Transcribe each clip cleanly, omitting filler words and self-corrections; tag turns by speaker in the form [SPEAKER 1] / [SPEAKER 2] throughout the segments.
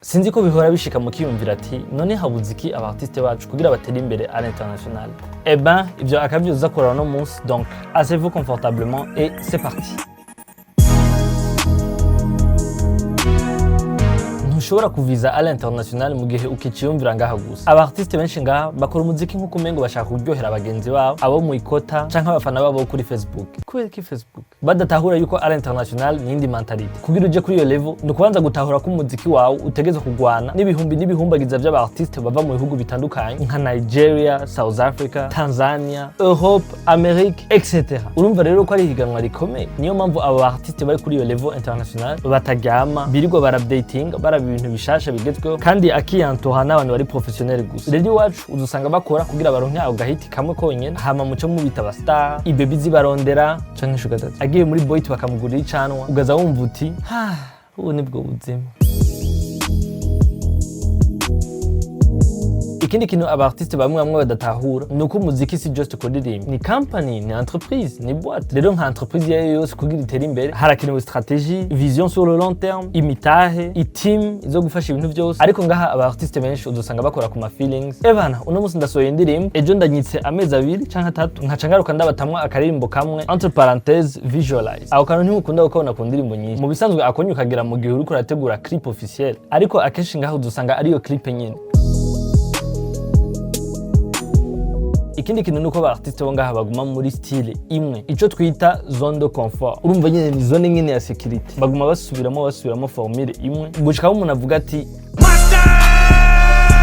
[SPEAKER 1] Sinzi ko bihora bishika mukiyumvira ati: "None habuze iki aba artiste bacu kugira batere imbere à l'international?" Eh ben, ivyo akabyo uza kuraba no munsi. Donc asseyez-vous confortablement et c'est parti. Ntushobora kuviza à l'international mu gihe ukiciyumvira ngaha gusa. Aba artiste benshi ngaha bakora umuziki nk'uko umengo bashaka kuryohera bagenzi babo abo mu ikota canke abafana babo kuri Facebook. Kubera iki Facebook? Badatahura yuko à l'international ni indi mentalité. Kugira uje kuri iyo level, ni ukubanza gutahura ko umuziki wawe utegerezwa kugwana n'ibihumbi n'ibihumbagiza vy'aba artiste bava mu bihugu bitandukanye nka Nigeria, South Africa, Tanzania, Europe, Amerique, etc. Urumva rero ko ari ihiganwa rikomeye. Niyo mpamvu abo artiste bari kuri iyo level international bataryama, birirwa barapdating, baraba ibintu bishasha bigezweho, kandi akiyantoha n'abantu bari professionnel gusa. Rero iwacu uzosanga bakora kugira baronke ako gahiti kamwe konyene, hama muco mubita aba star, ibebi zibarondera canke sugar daddy agiye muri boîte bakamugurira icanwa, ugaza wumva uti: "Ha, ubu nibwo buzima." Ikindi kintu aba artiste bamwe bamwe badatahura ni uko umuziki si just kuririmba, ni company, ni entreprise, ni boîte. Rero nka entreprise iyo ariyo yose, kugira itere imbere harakenewe stratégie, vision sur le long terme, imitahe, i team izo gufasha ibintu byose. Ariko ngaha aba artiste benshi uzosanga bakora ku ma feelings. Ebana, uno munsi ndasohoye indirimbo, ejo ndanyitse amezi 2 canke 3, nkaca ngaruka ndabatamwa akaririmbo kamwe, entre parenthèse visualize. Ako kantu ntimukunda kukabona ku ndirimbo nyinshi. Mu bisanzwe akonye ukagera mu gihe uriko urategura clip officiel, ariko akenshi ngaha uzosanga ariyo clip nyene. Ikindi kintu nuko aba artiste bo ngaha baguma muri style imwe, ico twita zone de confort. Urumva nyene ni zone nyene ya sécurité, baguma basubiramo basubiramo formule imwe gushikaho umuntu avuga ati: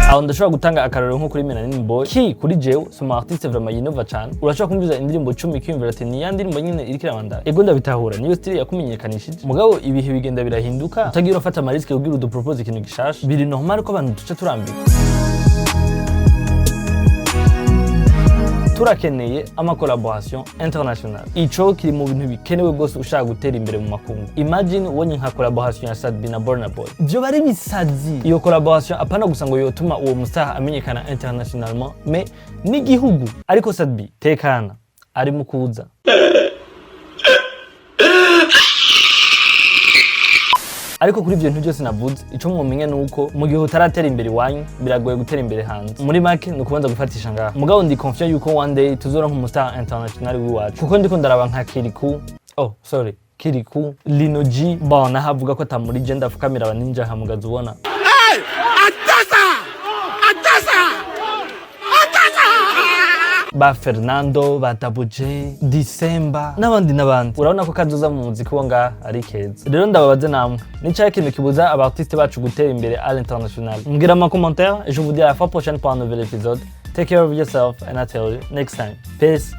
[SPEAKER 1] "Aho ndashobora gutanga akarorero nko kuri Melanin Boy ki kuri jewe si umu artiste vraiment yinova cane. Urashobora kumviza indirimbo 10 ukiyumvira ati: 'Ni ya ndirimbo nyene iriko irabandanya.' Ego, ndabitahura, niyo style yakumenyekanishije, mugabo ibihe bigenda birahinduka, utagiye urafata ama risque kugira udupropose ikintu gishasha, biri normal ko abantu duca turambika. Turakeneye ama collaboration international. Ico kiri mu bintu bikenewe rwose ushaka gutera imbere mu makungu. Imagine ubonye nka collaboration ya Sat-B na Burna Boy, vyo bari bisazi. Iyo collaboration apana gusa ngo yotuma uwo musaha amenyekana internationalement, mais n'igihugu. Ariko Sat-B tekana, ari mu kuza. Ariko kuri ivyo bintu byose navuze, ico mwomenya ni uko mu gihe utaratera imbere iwanyu, biragoye gutera imbere hanze. Muri make ni ukubanza gufatisha ngaha. Mugabo ndi confiant yuko one day tuzoronka umustar international w'iwacu, kuko ndiko ndaraba nka Kirikou, oh sorry, Kirikou, Lino G. Bon, nahavuga ko atamuri je ndafukamira aba ninja nkamugaza ubona.
[SPEAKER 2] Atasa! Atasa! Atasa!
[SPEAKER 1] Ba Fernando, ba Double J, December n'abandi n'abandi. Urabona ko kazoza mu muziki wo ngaha ari keza. Rero ndababaze namwe, ni cyahe kintu kibuza aba artiste bacu gutera imbere à l'international? Mbwira ama commentaire et je vous dis à la fois prochaine pour un nouvel épisode. Take care of yourself and I tell you next time. Peace.